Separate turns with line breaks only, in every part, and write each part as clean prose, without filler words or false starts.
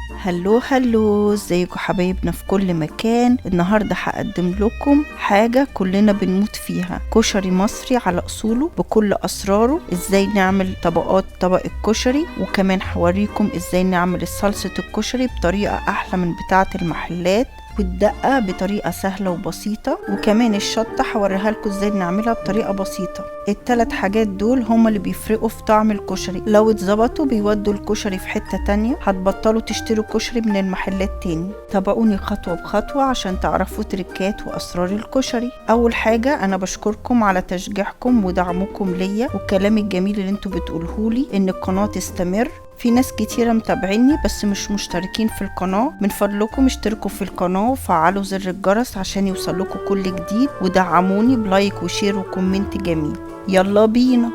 hello hello، ازيكم حبايبنا في كل مكان. النهارده هقدم لكم حاجة كلنا بنموت فيها، كشري مصري على اصوله بكل اسراره. ازاي نعمل طبقات طبق الكشري، وكمان هوريكم ازاي نعمل صلصه الكشري بطريقة احلى من بتاعه المحلات، والدقه بطريقة سهلة وبسيطة، وكمان الشطه هوريها لكم ازاي نعملها بطريقة بسيطة. التلات حاجات دول هما اللي بيفرقوا في طعم الكشري، لو اتظبطوا بيودوا الكشري في حتة تانية، هتبطلوا تشتروا كشري من المحلات تاني. تابعوني خطوة بخطوة عشان تعرفوا تريكات واسرار الكشري. اول حاجة انا بشكركم على تشجيعكم ودعمكم ليا والكلام الجميل اللي انتوا بتقولهولي ان القناة تستمر. في ناس كتيرة متابعيني بس مش مشتركين في القناة، من فضلكم اشتركوا في القناة وفعلوا زر الجرس عشان يوصلكوا كل جديد، ودعموني ب like و share و comment جميل. يلا بينا.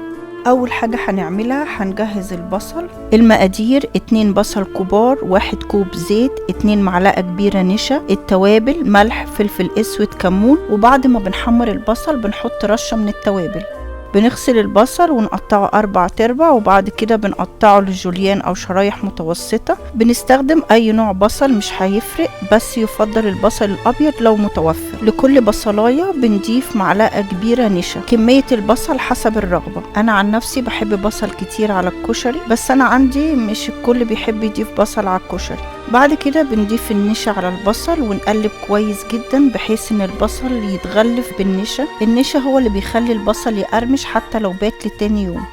اول حاجة هنعملها هنجهز البصل. المقادير 2 بصل كبار، 1 كوب زيت، 2 معلقة كبيرة نشا، التوابل ملح فلفل اسود كمون. وبعد ما بنحمر البصل بنحط رشة من التوابل. بنغسل البصل ونقطعه 4 ارباع، وبعد كده بنقطعه لجوليان او شرايح متوسطة. بنستخدم اي نوع بصل مش هيفرق، بس يفضل البصل الابيض لو متوفر. لكل بصلاية بنضيف معلقة كبيرة نشا. كمية البصل حسب الرغبة، انا عن نفسي بحب بصل كتير على الكشري، بس انا عندي مش الكل بيحب يضيف بصل على الكشري. بعد كده بنضيف النشا على البصل ونقلب كويس جدا بحيث ان البصل يتغلف بالنشا. النشا هو اللي بيخلي البصل يقرمش حتى لو بات لتاني يوم.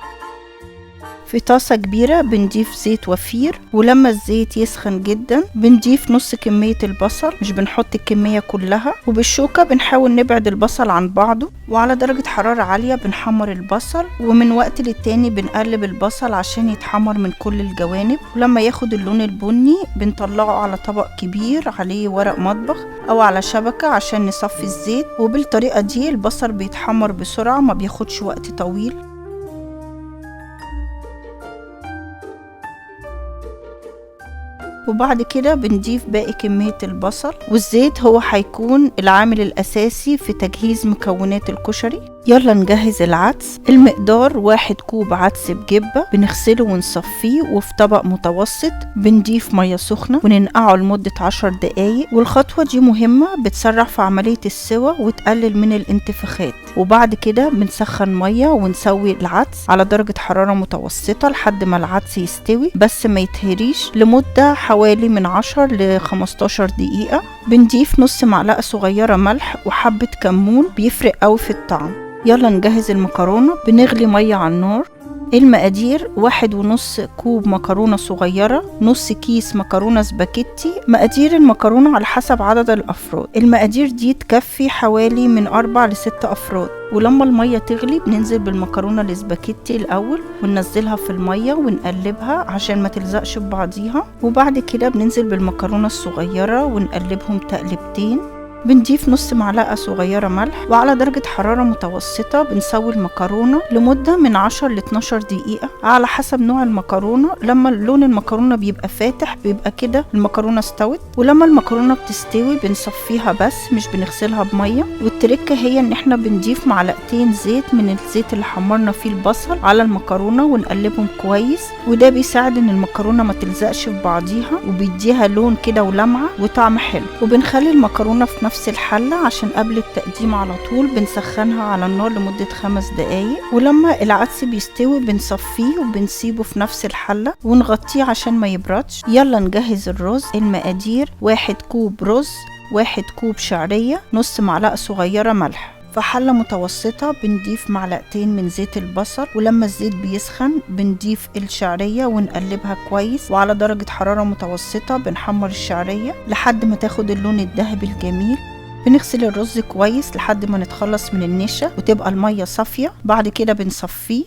في طاسة كبيرة بنضيف زيت وفير، ولما الزيت يسخن جدا بنضيف نص كمية البصل، مش بنحط الكمية كلها، وبالشوكة بنحاول نبعد البصل عن بعضه. وعلى درجة حرارة عالية بنحمر البصل، ومن وقت للتاني بنقلب البصل عشان يتحمر من كل الجوانب. ولما ياخد اللون البني بنطلعه على طبق كبير عليه ورق مطبخ او على شبكة عشان نصفي الزيت. وبالطريقة دي البصل بيتحمر بسرعة، ما بياخدش وقت طويل. وبعد كده بنضيف باقي كمية البصل، والزيت هو هيكون العامل الأساسي في تجهيز مكونات الكشري. يلا نجهز العدس. المقدار 1 كوب عدس بجبة، بنغسله ونصفيه، وفي طبق متوسط بنضيف مية سخنة وننقعه لمدة 10 دقايق. والخطوة دي مهمة، بتسرع في عملية السوى وتقلل من الانتفاخات. وبعد كده بنسخن مية ونسوي العدس على درجة حرارة متوسطة لحد ما العدس يستوي، بس ما يتهريش، لمدة حوالي من 10 ل 15 دقيقة. بنضيف نص معلقة صغيرة ملح وحبة كمون، بيفرق قوي في الطعم. يلا نجهز المكرونة. بنغلي مية على النار. المقادير 1.5 كوب مكرونة صغيرة، نص كيس مكرونة سباكيتي. مقادير المكرونة على حسب عدد الأفراد. المقادير دي تكفي حوالي من 4 ل 6 أفراد. ولما المية تغلي بننزل بالمكرونة السباكيتي الأول وننزلها في المية ونقلبها عشان ما تلزقش ببعضيها. وبعد كده بننزل بالمكرونة الصغيرة ونقلبهم تقلبتين. بنضيف نص معلقة صغيرة ملح، وعلى درجة حرارة متوسطة بنسوي المكرونة لمدة من 10 ل 12 دقيقة على حسب نوع المكرونة. لما لون المكرونة بيبقى فاتح بيبقى كده المكرونة استوت. ولما المكرونة بتستوي بنصفيها بس مش بنغسلها بمية. والتركة هي ان احنا بنضيف معلقتين زيت من الزيت اللي حمرنا فيه البصل على المكرونة ونقلبهم كويس، وده بيساعد ان المكرونة ما تلزقش في بعضيها وبيديها لون كده ولمعة وطعم حلو. وبنخلي المكرونة في نفس الحلة عشان قبل التقديم على طول بنسخنها على النار لمدة 5 دقايق. ولما العدس بيستوي بنصفيه وبنسيبه في نفس الحلة ونغطيه عشان ما يبردش. يلا نجهز الرز. المقادير 1 كوب رز، 1 كوب شعرية، نص معلقة صغيرة ملح. في حلة متوسطة بنضيف معلقتين من زيت البصل، ولما الزيت بيسخن بنضيف الشعرية ونقلبها كويس، وعلى درجة حرارة متوسطة بنحمر الشعرية لحد ما تاخد اللون الذهبي الجميل. بنغسل الرز كويس لحد ما نتخلص من النشا وتبقى المية صافية، بعد كده بنصفيه.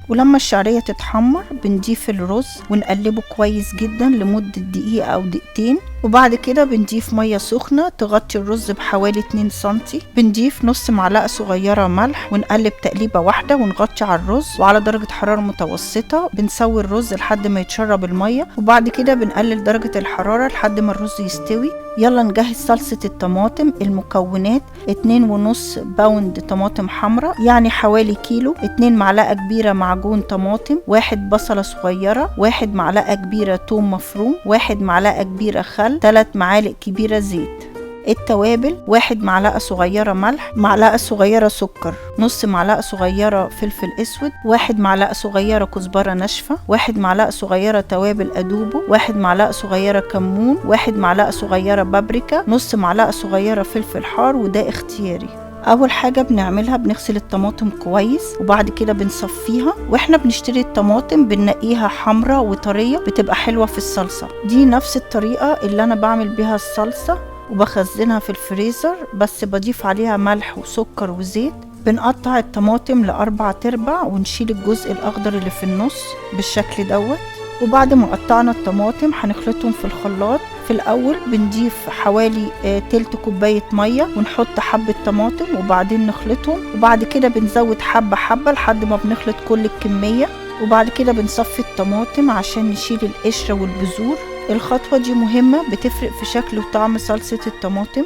ولما الشعرية تتحمر بنضيف الرز ونقلبه كويس جدا لمدة دقيقة أو دقيقتين. وبعد كده بنضيف مية سخنة تغطي الرز بحوالي 2 سنتي. بنضيف نص معلقة صغيرة ملح ونقلب تقليبة واحدة ونغطي على الرز، وعلى درجة حرارة متوسطة بنسوي الرز لحد ما يتشرب المية، وبعد كده بنقلل درجة الحرارة لحد ما الرز يستوي. يلا نجهز صلصة الطماطم. المكونات 2.5 pound طماطم حمراء يعني حوالي كيلو، 2 معلقة كبيرة معجون طماطم، 1 بصلة صغيرة، 1 معلقة كبيرة توم مفروم، 1 معلقة كبيرة خل، 3 معالق كبيرة زيت. التوابل 1 معلقة صغيرة ملح، معلقة صغيرة سكر، نص معلقة صغيرة فلفل اسود، 1 معلقة صغيرة كزبرة ناشفة، 1 معلقة صغيرة توابل ادوبو، 1 معلقة صغيرة كمون، 1 معلقة صغيرة بابريكا، نص معلقة صغيرة فلفل حار، وده اختياري. اول حاجة بنعملها بنغسل الطماطم كويس، وبعد كده بنصفيها. واحنا بنشتري الطماطم بننقيها حمراء وطرية، بتبقى حلوة في الصلصة. دي نفس الطريقة اللي انا بعمل بيها الصلصة وبخزنها في الفريزر، بس بضيف عليها ملح وسكر وزيت. بنقطع الطماطم ل4 ارباع ونشيل الجزء الاخضر اللي في النص بالشكل دوت. وبعد ما قطعنا الطماطم هنخلطهم في الخلاط. في الاول بنضيف حوالي تلت كوباية مية ونحط حبة طماطم وبعدين نخلطهم، وبعد كده بنزود حبة حبة لحد ما بنخلط كل الكمية. وبعد كده بنصفي الطماطم عشان نشيل القشرة والبذور. الخطوة دي مهمة، بتفرق في شكل وطعم صلصة الطماطم.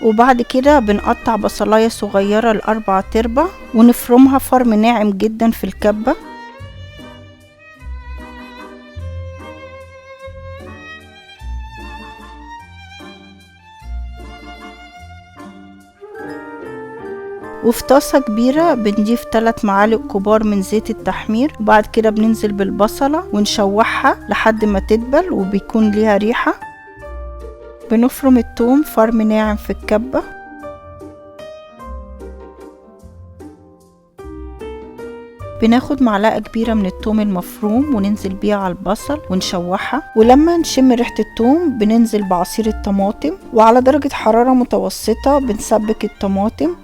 وبعد كده بنقطع بصلاية صغيرة ل4 ارباع ونفرمها فرم ناعم جدا في الكبة. وفي طاسة كبيرة بنضيف 3 معالق كبار من زيت التحمير، وبعد كده بننزل بالبصلة ونشوحها لحد ما تدبل وبيكون ليها ريحة. بنفرم الثوم فرم ناعم في الكبة. بناخد معلقة كبيرة من الثوم المفروم وننزل بيها على البصل ونشوحها، ولما نشم ريحة الثوم بننزل بعصير الطماطم، وعلى درجة حرارة متوسطة بنسبك الطماطم.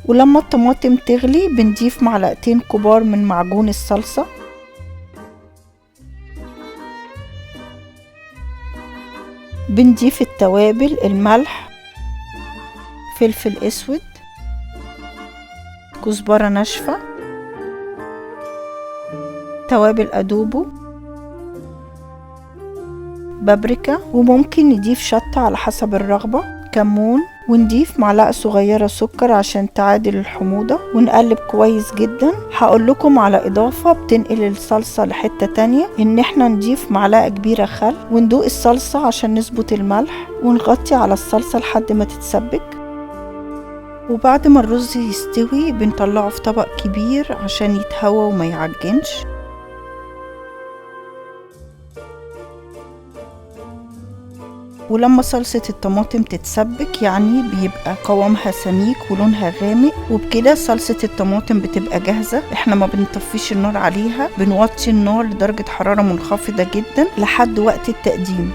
ولما الطماطم تغلي بنضيف معلقتين كبار من معجون الصلصة. بنضيف التوابل، الملح، فلفل اسود، كزبرة ناشفة، توابل ادوبو، بابريكا، وممكن نضيف شطة على حسب الرغبة، كمون، ونضيف معلقة صغيرة سكر عشان تعادل الحموضة، ونقلب كويس جدا. هقول لكم على اضافة بتنقل الصلصة لحتة تانية، ان احنا نضيف معلقة كبيرة خل، وندوق الصلصة عشان نظبط الملح، ونغطي على الصلصة لحد ما تتسبك. وبعد ما الرز يستوي بنطلعه في طبق كبير عشان يتهوى وما يعجنش. ولما صلصة الطماطم تتسبك يعني بيبقى قوامها سميك ولونها غامق، وبكده صلصة الطماطم بتبقى جاهزة. احنا ما بنطفيش النار عليها، بنوطي النار لدرجة حرارة منخفضة جدا لحد وقت التقديم.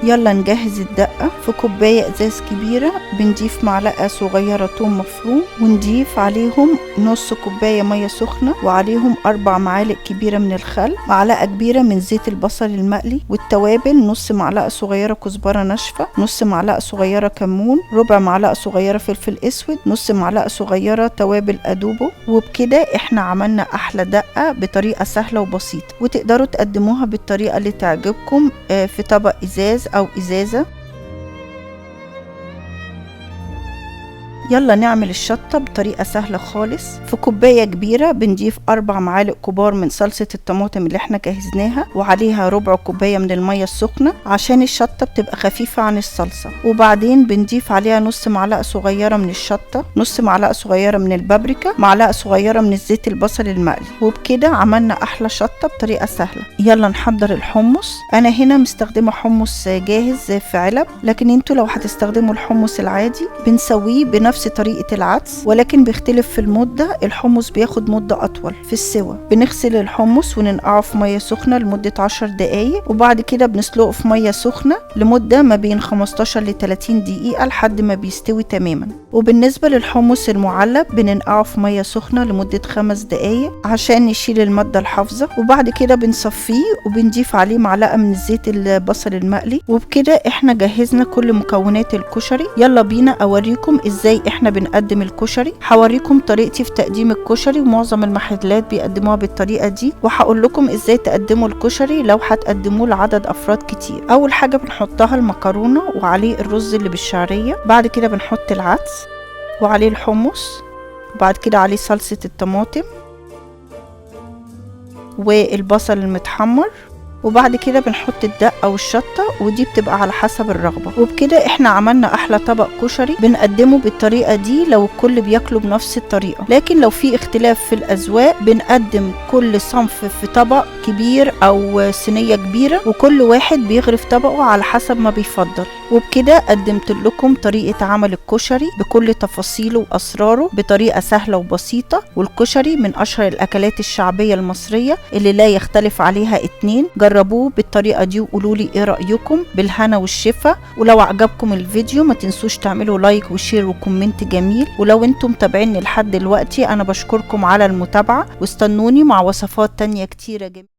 يلا نجهز الدقة. في كوباية ازاز كبيرة بنضيف معلقة صغيرة توم مفروم، ونضيف عليهم نص كوباية مية سخنة، وعليهم 4 معالق كبيرة من الخل، معلقة كبيرة من زيت البصل المقلي، والتوابل نص معلقة صغيرة كزبرة ناشفة، نص معلقة صغيرة كمون، ربع معلقة صغيرة فلفل اسود، نص معلقة صغيرة توابل ادوبو. وبكده احنا عملنا احلى دقة بطريقة سهلة وبسيطة، وتقدروا تقدموها بالطريقة اللي تعجبكم في طبق ازاز او ازازة. يلا نعمل الشطة بطريقة سهلة خالص. في كوباية كبيرة بنضيف 4 معالق كبار من صلصة الطماطم اللي احنا جهزناها، وعليها ربع كوباية من المية السخنة عشان الشطة بتبقى خفيفة عن الصلصة. وبعدين بنضيف عليها نص معلقة صغيرة من الشطة، نص معلقة صغيرة من البابريكا، معلقة صغيرة من الزيت البصل المقلي. وبكده عملنا احلى شطة بطريقة سهلة. يلا نحضر الحمص. انا هنا مستخدمة حمص جاهز في علب، لكن انتوا لو هتستخدموا الحمص العادي بنسويه بنفس بنفس طريقة العدس، ولكن بيختلف في المدة. الحمص بياخد مدة أطول في السوى. بنغسل الحمص وننقعه في مية سخنة لمدة 10 دقايق، وبعد كده بنسلقه في مية سخنة لمدة ما بين 15 ل 30 دقيقة لحد ما بيستوي تماما. وبالنسبة للحمص المعلب بننقعه في مية سخنة لمدة 5 دقايق عشان نشيل المادة الحافظة، وبعد كده بنصفيه وبنضيف عليه معلقة من زيت البصل المقلي. وبكده احنا جهزنا كل مكونات الكشري. يلا بينا اوريكم ازاي احنا بنقدم الكشري. هوريكم طريقتي في تقديم الكشري، ومعظم المحلات بيقدموها بالطريقة دي، وهقول لكم ازاي تقدموا الكشري لو هتقدموه لعدد افراد كتير. اول حاجة بنحطها المكرونة وعليه الرز اللي بالشعرية، بعد كده بنحط العدس وعليه الحمص، وبعد كده عليه صلصة الطماطم والبصل المتحمر، وبعد كده بنحط الدقة والشطة، ودي بتبقى على حسب الرغبة. وبكده احنا عملنا احلى طبق كشري. بنقدمه بالطريقة دي لو الكل بياكله بنفس الطريقة، لكن لو في اختلاف في الاذواق بنقدم كل صنف في طبق كبير او صينية كبيرة، وكل واحد بيغرف طبقه على حسب ما بيفضل. وبكده قدمت لكم طريقة عمل الكشري بكل تفاصيله واسراره بطريقة سهلة وبسيطة. والكشري من اشهر الاكلات الشعبية المصرية اللي لا يختلف عليها اتنين. جربوه بالطريقة دي وقولوا لي ايه رأيكم. بالهنا والشفا. ولو عجبكم الفيديو ما تنسوش تعملوا like و share و comment جميل. ولو انتم متابعيني لحد دلوقتي انا بشكركم على المتابعة، واستنوني مع وصفات تانية كتيرة جميلة.